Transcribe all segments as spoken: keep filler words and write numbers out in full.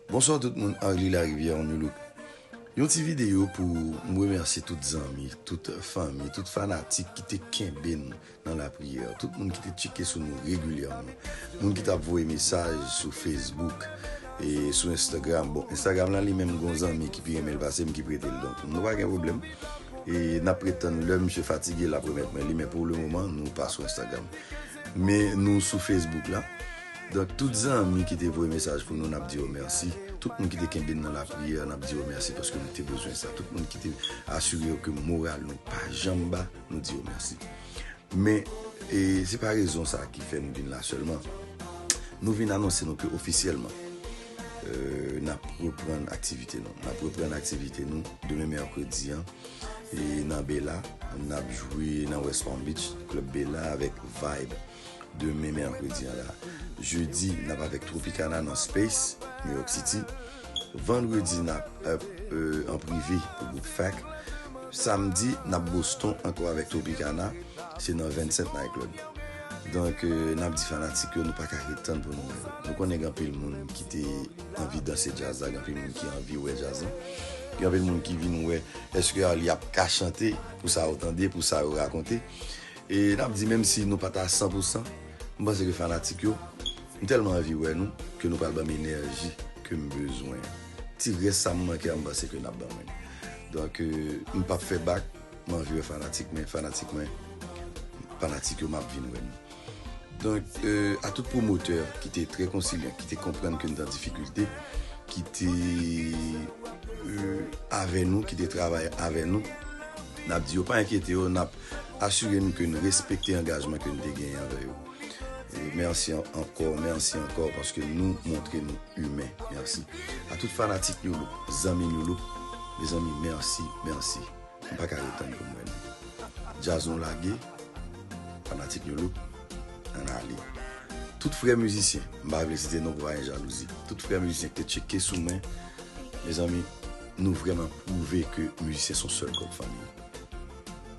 Bonsoir tout moun, Arly Larivière on New Look. Yon ti videyo pou m remèsye tout zanmi, tout fanmi, tout fanatik ki te kenbe n nan lapriyè. Tout moun ki te tcheke sou nou regilyèman. Moun ki t ap voye mesaj sou Facebook e sou Instagram. Bon, Instagram la li menm gon zanmi ki pi renmen l pase m ki prete l. Donk, nou pa gen pwoblèm. E n ap ret tann lè misye fatige l ap remèt mwen li, men pou le moman, nou pa sou Instagram. Men nou sou Facebook la. Donk, tout zanmi ki te voye mesaj pou nou, n ap di yo mèsi. Tout moun ki te kenbe n nan lapriyè, n ap di yo mèsi paske nou te bezwen sa. Tout moun ki te asire yo ke moral nou pa janm ba, nou di yo mèsi. Men, e, se pa rezon sa ki fè nou vin la sèlman. Nou vin anonse nou ke ofisyèlman, e, n ap reprann aktivite nou. N ap reprann aktivite nou demen mèkredi an. E nan Bella, n ap jwe nan West Palm Beach, Club Bella avèk Vibe. Demen mèkredi an la. Jedi, n ap avèk Tropicana nan Space, New York City. Vandredi, n ap, e, e, an prive pou gwoup Fac. Samdi, n ap Boston ankò avèk Tropicana. Se nan Vincent Night Club. Donk, e, n ap di fanatik yo, nou pa ka ret tann pou nou wè yo. Nou konnen gen anpil moun ki te anvi danse djaz la, gen anpil moun ki anvi wè djaz la. Gen anpil moun ki vin wè èske Arly ap ka chante pou sa yo tande, pou sa yo rakonte. E n ap di, menm si nou pa t a san pou san, m panse ke fanatik yo, m tèlman anvi wè nou, ke nou pral ban m enèji ke m bezwen. Ti rès sa m manke a, m panse ke n ap ban mwen. Donk, e, m p ap fè bak, m anvi wè fanatik mwen, fanatik mwen, fanatik yo, m ap vin wè nou. Donk, e, a tout pwomotè ki te trè konsilyan, ki te konprann ke n te an difikilte, ki te, e, avè nou, ki te travay avè nou, n ap di yo pa enkyete yo, n ap asire nou ke n respekte angajman ke n te genyen avè yo. E mèsi an-, ankò, mèsi ankò, paske nou montre nou imen. Mèsi. A tout fanatik New Look, zanmi New Look, mezanmi, mèsi, mèsi. M pa ka ret tann pou m wè nou. Djaz nou lage, fanatik New Look, ann ale. Tout frè mizisyen, m pa vle site non pou pa gen jalouzi. Tout frè mizisyen ki te tcheke sou mwen, mezanmi, nou vrèman pwouve ke mizisyen se yon sèl kòk fanmi.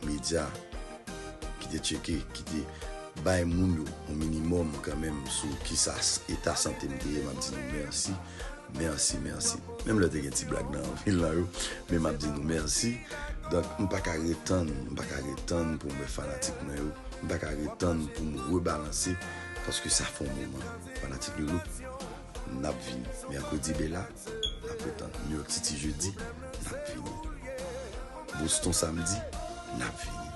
Medya ki te tcheke, ki te bay moun yo yon minimòm kanmenm sou kisa s-, eta sante m te ye, m ap di nou mèsi, mèsi, mèsi. Menm lè te gen ti blag nan anpil nan yo, men m ap di nou mèsi. Donk, m pa ka ret tann, m pa ka ret tann pou m wè fanatik mwen yo. M pa ka ret tann pou m rebalanse, paske sa fè yon moman. Fanatik New Look, n ap vini. Mèkredi Bella, n ap ret tann. New York City jedi, n ap vini. Boston samdi, n ap vini.